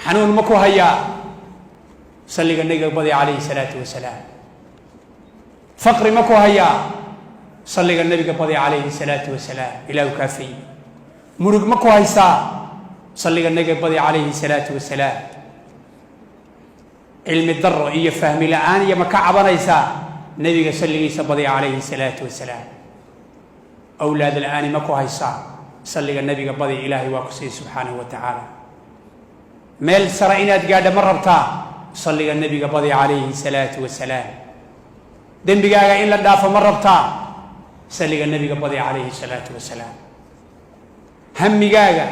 Xanuun ma ku hayaa? Salliga nebiga badi calayhi salaatu wasalaam. Faqri ma ku hayaa? Salliga nebiga badi calayhi salaatu wasalaam, Ilaahu kaafay. Murug ma ku haysaa? Salliga nebiga badi calayhi salaatu wasalaam. Cilmi daro iyo fahmi la-aan iyo ma ka cabanaysaa? Nebiga salligiisa badi calayhi salaatu wasalaam. Awlaad la-aani ma ku haysaa? Salliga nebiga badi, Ilaahay waa ku siiyey subxaanahu wa tacaala. Meel sare inaad gaadha ma rabtaa? Salliga nebiga badi calayhi salaatu wasalaam. Dembigaaga in la dhaafo ma rabtaa? Salliga nebiga badi calayhi salaatu wasalaam. Hamigaaga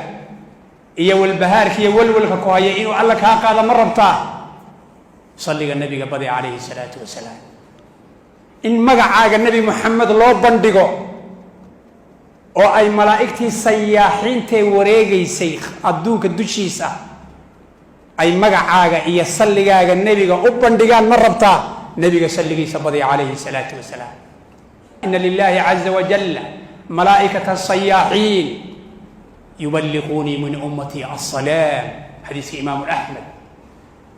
iyo walbahaarka iyo walwalka ku haya inuu Alla kaa qaado ma rabtaa? Salliga nebiga badi calayhi salaatu wasalaam. In magacaaga Nebi Moxamed loo bandhigo oo ay malaa'igtii sayaaxiintee wareegaysay adduunka dushiisa ay magacaaga iyo salligaaga nebiga u bandhigaan ma rabtaa? Nebiga salligiisa badi calayhi salaatu wasalaam. Ina lilahi caza wajalla malaa'ikata sayaaxiin yuballiquunii min ummatii assalaam. Xadiiska Imaamu Axmed.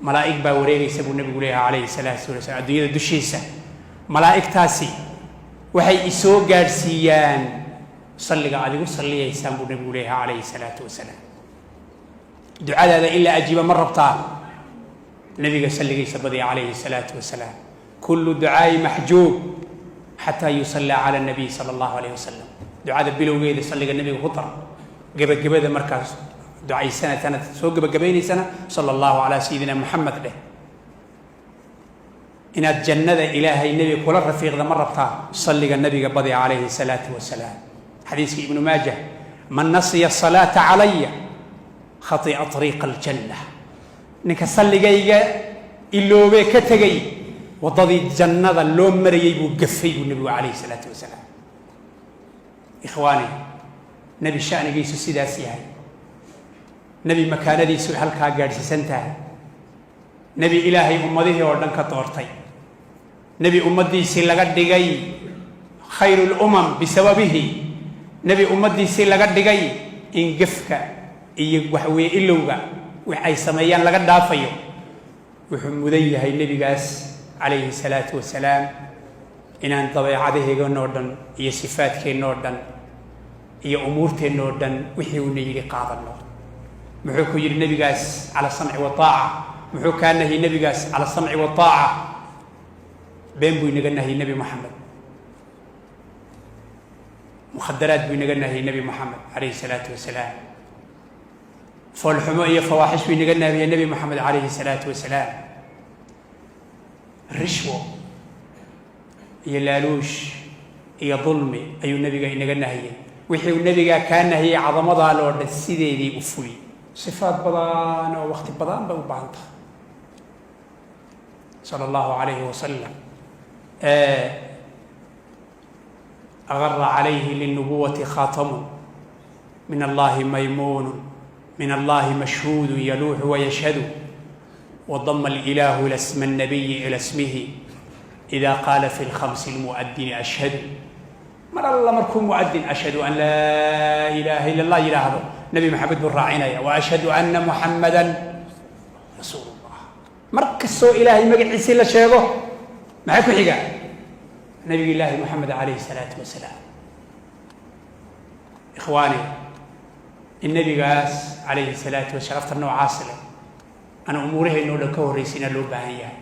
Malaa'ig baa wareegaysa buu nebigu leeyahay calayhi salaatu wasalaam adduunyada dushiisa. Malaa'igtaasi waxay isoo gaadhsiiyaan salliga aad igu salliyaysaan buu nebigu leeyahay calayhi salaatu wasalaam. Ducadaada in la ajiiba ma rabtaa? Nebiga salligiisa badiya calayhi salaatu wasalaam. Kullu ducaa'i maxjuub xataa yusallaa cala nabiy sala allahu alayh wasalam. Ducada bilowgeeda salliga nebiga ku dar, gebagabada markaas ducaysanatana, soo gebagabaynaysana, sala allahu calaa sayidina Moxamed dheh. Inaad jannada Ilaahay nebiga kula rafiiqda ma rabtaa? Salliga nebiga badi calayhi salaatu wasalaam. Xadiiska Ibnu Maajah: man nasiya asalaata calaya khati'a ariiqa aljanna. Ninka salligayga iloobee ka tegay, waddadii jannada loo marayay buu gafay buu nebigu calayhi salaatu wasalaam. Ikhwaani, nebi shanigiisu sidaas yahay, nebi makaanadiisu halkaa gaadhsiisan tahay, nebi Ilaahay ummadihii oo dhan ka doortay, nebi ummaddiisii laga dhigay khayru lumam bisababihi, nebi ummaddiisii laga dhigay in gefka iyo waxaweeye ilowga wax ay sameeyaan laga dhaafayo, wuxuu mudan yahay nebigaas calayhi salaatu wasalaam inaan dabeecadaheeganoo dhan iyo sifaadkeennoo dhan iyo umuurteennoo dhan wixii uuna yidhi qaadanno. Muxuu ku yidhi nebigaas? Cala samci waaaca. Muxuu kaa nahiyey nebigaas? Cala samci waaaca. Been buu inaga nahiyey Nebi Moxamed, mukhadaraad buu inaga nahiyey Nebi Moxamed calayhi salaatu wasalaam, foolxumo iyo fawaaxish buu inaga nahiyey Nebi Moxamed calayhi salaatu wasalaam, rishwo iyo laaluush iyo dulmi ayuu nebiga inaga nahiyey. Wixii uu nebigaa kaa nahiyey cadamadaa loo dhan sideedii u fuli. Sifaad badan oo waqti badan bay u baahan tahay, sala allahu calayhi wasalam. Agara calayhi lilnubuwati khaatamun min Allahi maymuunu min Allahi mashhuudu yaluuxu wayashhadu wadama alilaahu ila sma الnabiyi ila ismihi ida qaala fi lkhamsi lmuadini ashhadu. Mar alla markuu muadin ashhadu an laa ilaaha ila Allah yidhaahdo, Nebi Maxamed buu raacinaya: wa ashhadu anna Muxammadan rasuulu llah. Mar kastoo Ilaahay magaciisii la sheego, maxaa ku xiga? Nabiga Ilaahi Moxamed calayhi salaatu wasalaam. Ikhwaani, in nebigaas calayhi salaatu wa sharafta noocaas leh ana umuuraheenno dhan ka horraysayna loo baahan yahay.